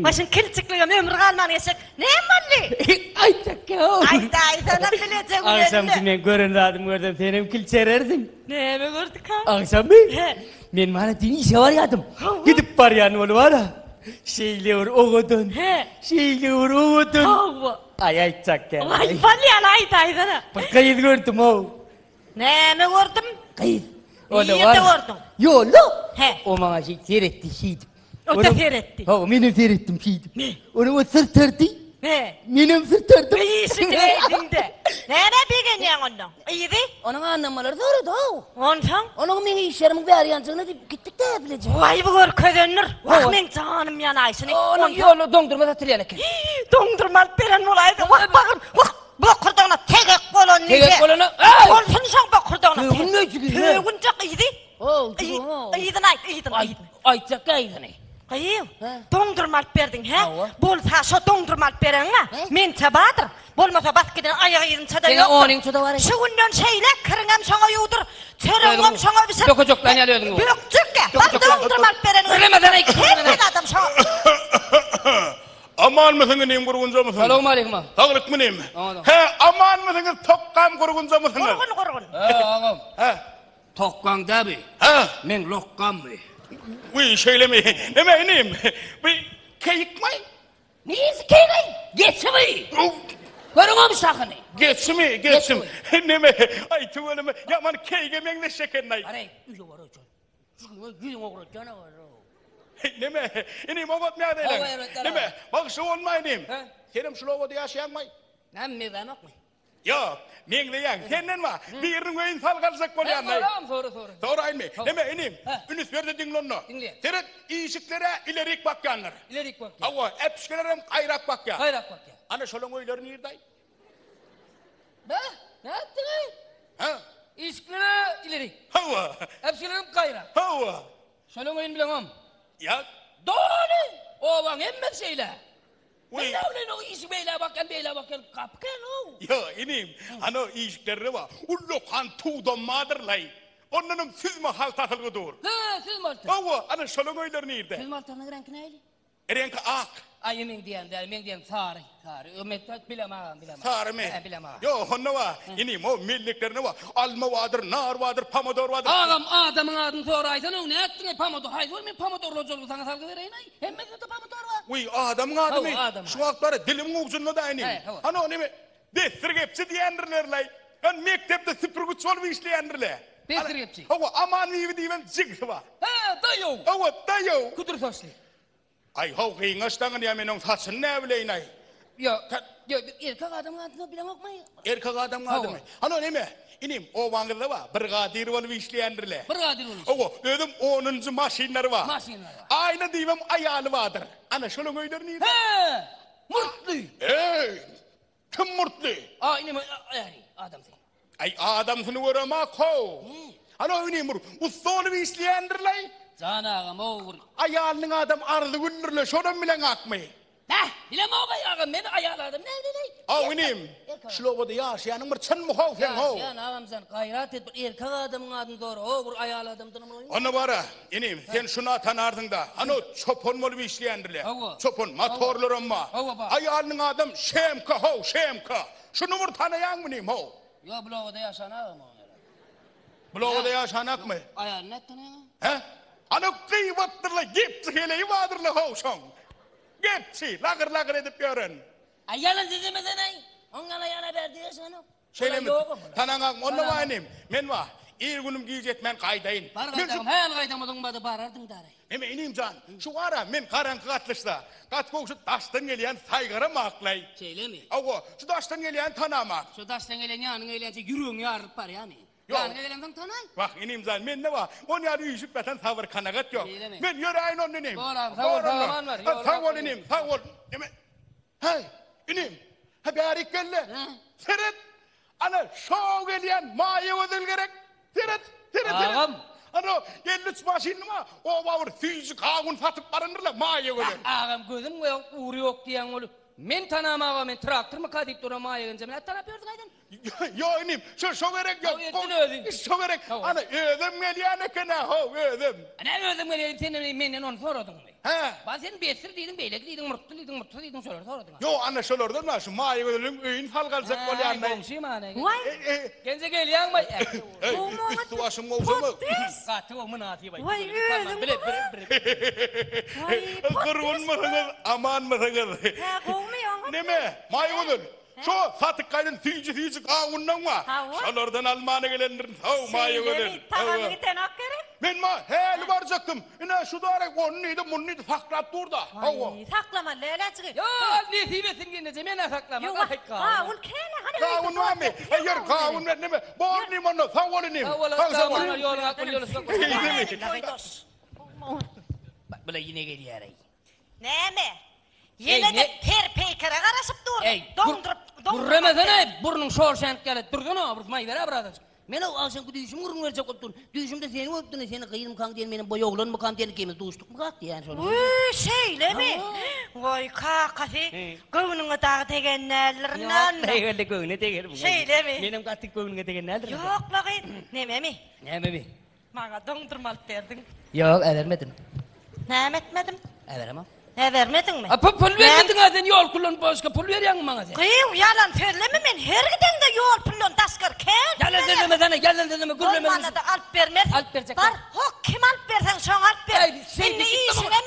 Başyň kilçikligem ömür galman geçjek. Näme boldy? Aýtjak ýok. Aýdaýsanam bileje gülenini. Agşamky men gören zadymy görsem senem kilçerersiň. Näme gördük ha? Agşammy? He. Men bara düýn işe barýadym. Hawa. Gidip barýan bolup ara. Şeýle bir owadan. He. Şeýle bir owadan. Hawa. Aý aýtjak däl. Aý bolýan aýdaýsana. Bir gyz gördüm how. Näme gördüm? Gyz. Nirde gördüň? Ýolda. He. O maňa şeýdip seretdi şeýdip. O-da seretdi. Hawa, menem seretdim şeýdip. Onuň o syrtardy. He. Menem syrtardym. Işidiläýdiň-de. Nämä begenýäň onnoň? Yzy? Onuň annamalary sorady-ow. Onsoň? Onuň meň işlerimiň bäri ýanjygyna diýip gitdik-dä bileje. Waý, bu görkezendir. Wah, meň janym ýanaýşyny. Onuň ýolda doňdurma satylýan eken. Doňdurma alyp beren bolaýdy. Wah, bagrym, wah, bokurdagyna tegek bolan nije. Tegek bolany, eý! Bolsun şoň bokurdagyna. Sögünme jigim. Sögünjek yzy. How, jigim. Yzyny aýt, yzyny, yzyny. Aýtjak yzyny. Gyýw, doňdurma alyp berdiň, hä? Hawa. Bolsa şo doňdurma alyp bereňňä, mençe bardyr. Bolmasa basyp giden aýak yzynça-da Seňe ýokdur. onyňça-da bar Şu günden şeýläk kiriňem şoňa ýuwdur, çöregiňem şoňa bişir. Dökejeklerini ýaly özüň ýuwdur. Dökjekkä, bak doňdurma alyp bereniňe. Gürlemesene, Hemme zadam şoňa. Amanmysyň inim gurgunjamysyň? Salowmaleýkim aga. Saglykmy inim? Oňa-da. Hä, amanmysyňyz tokgam gurgunjamysyňyz? Gurgun, gurgun. Hä, agam. Hä. Tokgaň däbi. Hä? Meň lokgammy? Wiý, şeýlemi? Neme inim? Bu keýikmi? Niresi keýigi? Geçimi! Görüňmi şahyny? Geçimi, geçim. Neme? Aý, tüweleme, ýaman keýige meňzeş eken-aý. Areý, öýe bar öýe. Ýüzüňi ogratýan-a bar. Neme? Inim, oňatmy ýagdaýlaň? Neme? Bagşy bolma inim. Senem şul obada ýaşaýaňmy? Näme, meňzämokmy? Ýok, meňzeýäň. Senden bar. Biriniň öýüni salgaljak bolýan-laý. Soram, sora, sora. Soraýynmy? Neme, inim? Ünüs ber-de diňle onda. Diňleýän. Seret, işikler-ä ilerik bakýandyr. Ilerik bakýar. Hawa, äpişgelerem gaýrak bakýar. Gaýrak bakýar. Ana, şolaň öýleri nirde-aý? Bä, nätdiň-eý? Hä? Işikler-ä ilerik. Hawa. Äpişgelerem gaýrak. Hawa. Şolaň öýüni bileňom. Ýa. Doly! Obaň hemmesi şeýle. Wiý. Men näbileýin o işik beýle bakýan, beýle bakýan, gapy kän-ow. Ýok, inim, ana o işiklerine bar, ullakan tugdam bardyr-laý. Ondanam süzme halta asylgy dur. Hä, süzme halta. Hawa, ana şolaň öýleri nirde? Süzme haltanyň reňki nähili? Reňki ak. Aý, meň diýýänim däl, meň diýýänim sary, sary. Ö, men bilemok agam, bilemok. Sarymy? Hä, bilemok. Ýok, onda bar, inim, o melleklerinde bar, alma bardyr, nar bardyr, pomidor bardyr. Agam, adamyň adyny soraýsana, nätdiň-eý, pomidor, haýsy bir men pomidorly hojalygy saňa salgy bereýin-aý? Hemmesinde pomidor bar. Wiý, adamyň adymy? Hawa, adamyň. Şu wagt bar-a, dilimiň ujunda-da inim. He, hawa. Hany o neme, dessir gepçi diýendirler-laý. Hany mekdepde süpürgiç bolup işleýändir-le. Dessir gepçi. Hawa, Aman bibi diýibem jigsi bar. He, daýaw. Hawa, daýaw. Küdür saçly. Aý, how, gyňaç daňynýar, men oň saçyny näbileýin-aý. Ýok, ýok, erkek adamyň adyny bileňokmy? Erkek adamyň adyny? Hany o neme, inim, obaňyzda bar, brigadir bolup işleýändir-le. Brigadir bolup. Hawa, özem onunjy maşynlary bar. Maşynlary bar. Aýna diýibem aýaly bardyr. Ana, şolaň öýleri nirde? He, murtly. Eý, kim murtly? A, inim, äri, adamsy. Aý, adamsyny göremok-how. Hany o inim, bir ussa bolup işleýändir-laý. Jan agam, o bir. Aýalynyň adam Arzygüldür-le, şonam bileňakmy? Bäh, bilemok-aý agam, men aýal adam näbileý? Aw inim, şul obada ýaşaýanyň bir çynmy how seň how? Ýaşaýan agam sen gaýrat et, bir erkek adamyň adyny sora, ho bir aýal adamdanam oýun. Onda bar-a, inim, sen şuna tanarsyň-da, hany o çopan bolup işleýändir-le. Hawa. Çopan, motorlaram bar. Hawa, bar. Aýalynyň adam Şemka how, Şemka. Şuny bir tanaýaňmy inim how? Ýok, bul obada ýaşan agam o. Bul obada ýaşanakmy? Aýalyny nädip tanaýaň? Hä? Ana gybatdyrla, gepçi heleýi bardyrla how şoň. Gepçi, lagyr-lagyr edip ýören. Aý ýalan sözlemesene-aý. Oň ýaly aýal-a bärde ýaşanok. Şeýlemi? Tanaňakmy? Onda bar inim, men bar, ir günüm gije etmän gaýdaýyn. Bar gaýdagym, häli gaýdamadyň bada barardyň daraý. Neme inim jan, şu ara men garaňky gatlyşda, gaty gowy şu daşdan gelýän saýgaram aklaý. Şeýlemi? Hawa, şu daşdan gelýäni tanamak. Şu daşdan gelen ýanyňa gelýänçe ýüregiň ýarylyp barýamy? Ýok. Ýanyňa gelensoň tanaý. Wah, inim jan, mende bar. On ýaly üýşüp ýatan sabyr-kanagat ýok. Şeýlemi? Men ýöräýin onda inim. Bor agam, sag bol, sag aman bar. Ha, Sag bol inim, sag bol. Neme? Häý, inim. Ha bärik gel-le. Seret. Ana, şo gelýän Maýa gözel gerek. Seret, seret, seret. Agam. Ana, 53 maşynly bar. Oba bir süýji gawun satyp barandyrlar Maýa gözel. Agam gözüm ýok, ugry ýok diýýäň bolup. Men tanam aga, men traktormyka diýip duran Maýa genjem. Nädip tanap ýördüň aýdan? Ýok inim, şo şo gerek ýok. Haw, etsin özi. Şo gerek. Hawa. Ana özüm gelýän eken-ä, how, özüm. Näme özüm gelýän, sen menden ony soradyňmy? Hä. Ba sen besdir diýdiň, beýleki diýdiň, murtly diýdiň, murtsyz diýdiň, şolary soradyň. Ýok, ana şolardan bar, şu Maýa gözeliň öýüni salgaljak bolýan. Aý, goňşym ana. Waý. Genje gelýäňmi? Eý, üsti başym gowşamak. Gaty gowy mynasyp aý. Waý, özüň Bile, bile, bile. Waý, Gurgunmysyňyz, amanmysyňyz? Hä, gowumy oňa? Neme, Maýa gözel, şo satyk gaýdan süýji-süýji gawundan bar. Hawa. Şolardan almana gelendirin. Haw, Maýa gözel. Şeýlemi, tagamy gitenok gerek? Men ma, häli barjakdym. Ine, şu darek ony diýdi, muny diýdi, saklap dur-da. Hawa. Waý, saklamaly läläjigi. Ýok, nesip etsin gelneje, men-ä saklaman. Ýok, gawun kän-ä, hany öýde Gawun barmy? Eger gawun ber, neme? Bor inim onda, sag bol inim. Sag bol, Sag bol. Ýoluň ak bol, ýoluň sak bol. Toýdaş. Bak, bula ýene gelýär-eý. Näme? Ýene-de per-peýkere garaşyp dur. Doňduryp, doňduryp. Gürremesene, burnuň şor şänik ýaly. Dursana, bir maý ber-ä birazajyk. Men-ow agşamky düýşümi gürrüň berjek bolup durun. Düýşümde seni görüpdim, seni gyzmykaň diýen, menem boý oglanmykam diýen ikimiz duşdukmykak diýýän şony. Wüý, şeýlemi? Goý, kakasy, göwnüňe dagy degen däldirin-dä onda. Ýok, beýle göwne deger bu. Şeýlemi? Menem gaty göwnüňe degen däldirin. Ýok-la gyz, nememi? Nämemi? Maňa doňdurma alyp berdiň. Ýok, äbermedim. Näme etmedim? Äberemok. Äbermediňmi? A pul bermediň-ä sen ýol puldan başga pul berýäňmi maňa sen? Gyýw, ýalan sözleme men her gideňde ýol puldan daşgary kän pul Ýalan berýän. sözlemesene, ýalan sözleme, gürleme. Bolmanda-da alyp bermez. Alyp berjek. Bar, hok, kim alyp berseň şoňa alyp ber. Äý, şeý Indi diýip işiňem.